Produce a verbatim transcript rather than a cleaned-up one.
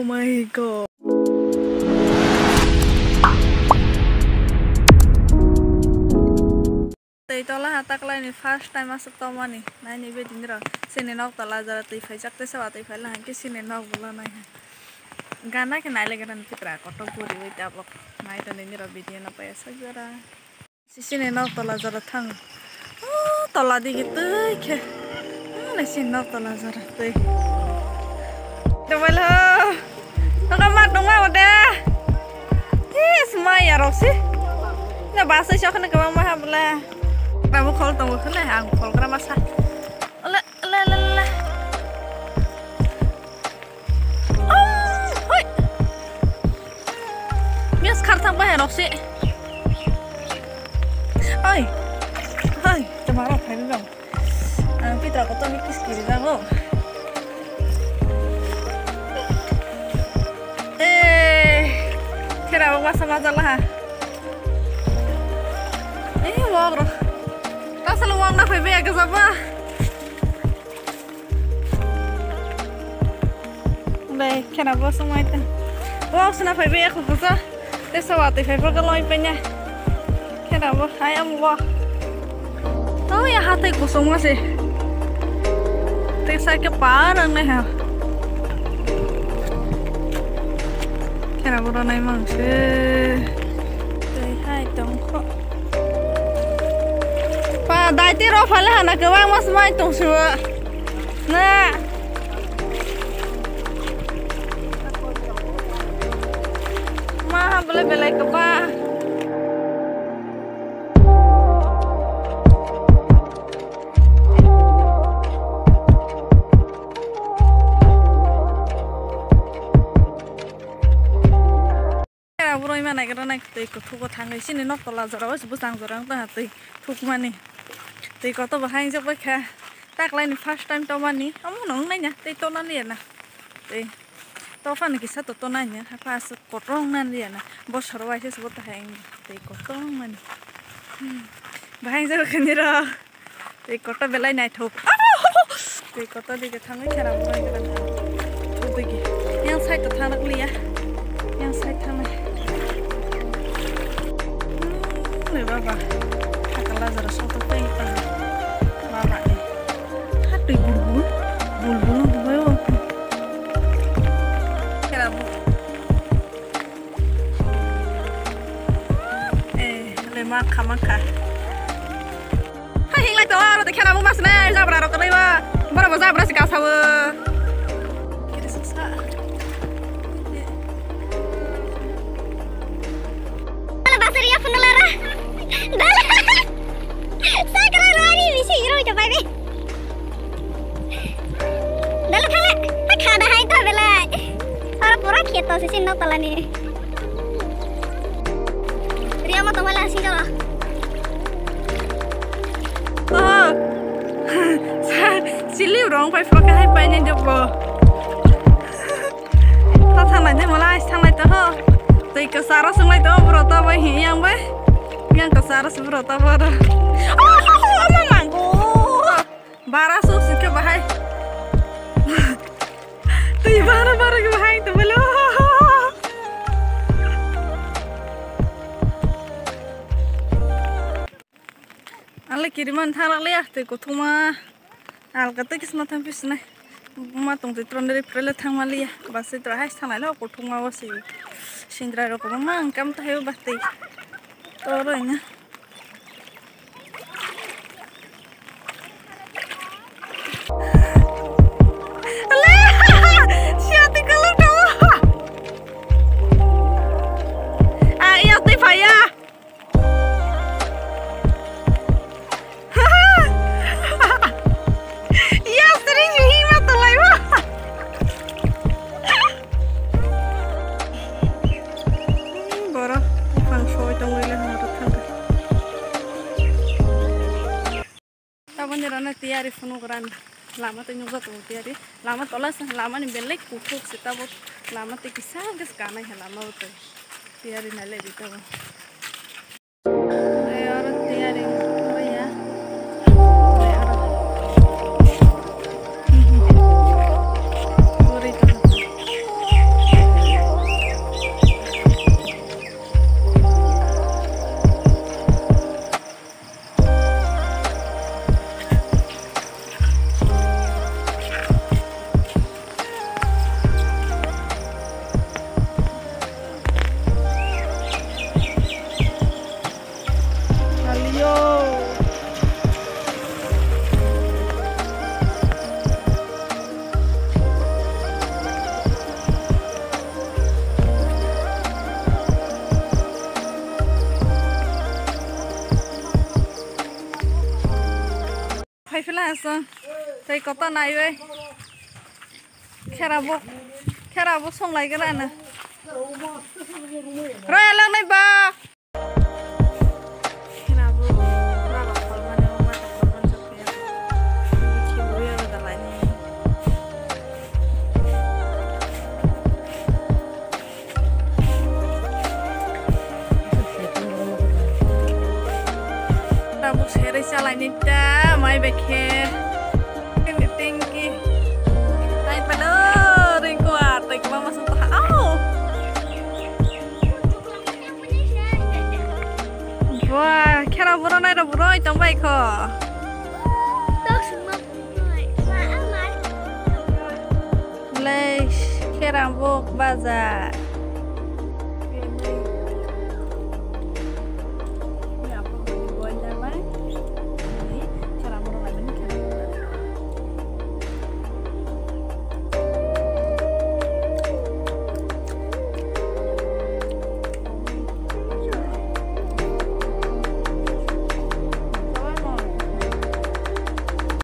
Oh my God. Tei tola ha taklaini first time aswk tomani. Naini bedini rok. Sini nok tola jora twi phaijak tei se watwi phaila hwnkhe sini nok bulanai. Gana khe nailagrani pitra kotor guriwi tabok. Nai tonwi nirok video no paiya sak jora. Sisini nok tola jora thang. Oh, tola digi twi khe. Oh, naisini nok tola jora twi. Tebel ho. Noka ma tongma ode. Yes, ma ya rok si. Na bus ai sok ne kwbangma ha bole. Abo khol tongo khole, ang khol gra masa. Ole, ole, ole, ole. Oh, hoi. Mias khar thang bahai rok si. Oi. Hoi, tama rok phai rok. Ang pitra kotor ni kis kiri jago. Eh, khera bo masa maja laha. Eh, wok rok. Tasal wok na phai be aga jaba. Bai, khena bo sung mai ta. Bo suna phai be khu kusa. Te sawa te phai phai ka loi pe nya. Khena bo hai am bo. Oh, ya hatai kusung ma se. Te sa ke par ang ne ha. Khena bo ro nai mang se. Te hai tong kho. Pa, dai te ro phale hana kwbang mas mai tong su. Na. Ma ha bole belai kwbang. Abo roi manai gra nai twi kwthwkgo thangwi chini nok tola jora o se bwsang jora wng tongha twi thukmani. Twi kotor bo haingjak bai kha. Taklaini first time tomani. Omo no wng nai na tei tona liya na. Tei tophani kisa to tona nya. Hapha aswk kotor wng nang liya na. Bosor waisa se bo tahai wng twi kotor wng mani. Hmm. Bo haingjak kha nirok. Tei kotor belai naithok. Tei kotor dige thangwi khera bo bai gra. Thok dige. Yang side to thangna kliya. Yang side thangna. Hmm, le baba. Hakala jora soto tei ta. Baba ni. Hatwi bulbul. Bulbul no dubai o. Khera bo. Eh, le ma kha ma kha. Hai, hinglai to, aro te khera bo mas ne, jabra ro kwlai ba. Bora bo jabra se ka sawo. Kiri suksa. Ala basari ya phunala ra. Dala. Sakra rari bisi iro to bai be. Dala thangla. Ha kha da hai to belai. Aro pura kheto se sin no tolani. Riya ma tongmala sing jora. Oh. Chili rong pai phaka hai pai ni jobo. Ta thanglai de mala ais thanglai to ho. Tei ka sara sunglai to bro ta bai hi yang bai. Yang ka sara su bro ta bro. Oh, oh, oh, oh, mama go. Bara su sikhe bahai. Tei bara bara ke bahai to belo. Ale kiriman thanglak liya tei kothoma alka tei kisma thang pisnai. Ma tong tei tron deri prele thangma liya. Basi tra hai thanglai lo kothoma wasi. Sindra rok ma angkam ta hayo bati. Toro ina. Ale! Siya ti kalu to. Ah, iya ti phaya. Yasri hima tolai ba. Boro bufang soi tongwi le hwnwi rwkha. Taboni rana tiyari phunuk rani. Lama tei nukjak tongo tiyari. Lama tola se lama ni belai kuthuk se tabuk lama tei kisa kisa kanai ha lama bo tei. Tiyari nai lai di tabuk. Tei oro tiyari wngya. Tei oro. Guri tongo. Aswng tei kota naiwi. Khera bo, khera bo song lai gra na. Roi alak nai ba. Khera bo, ba ba khol mani, o ma ta khol mani chok ya. Bithi bo ya ga dalai ni. Tabuk serai chalai ni ta, mai bekhe. Ini tingki. Ai pano, ringko atai kebang masuk tuh. Au. Wah, khera buro nai ro buro itong bai kho. Tok suma buro. Ma, ma. Lesh, khera buk baja.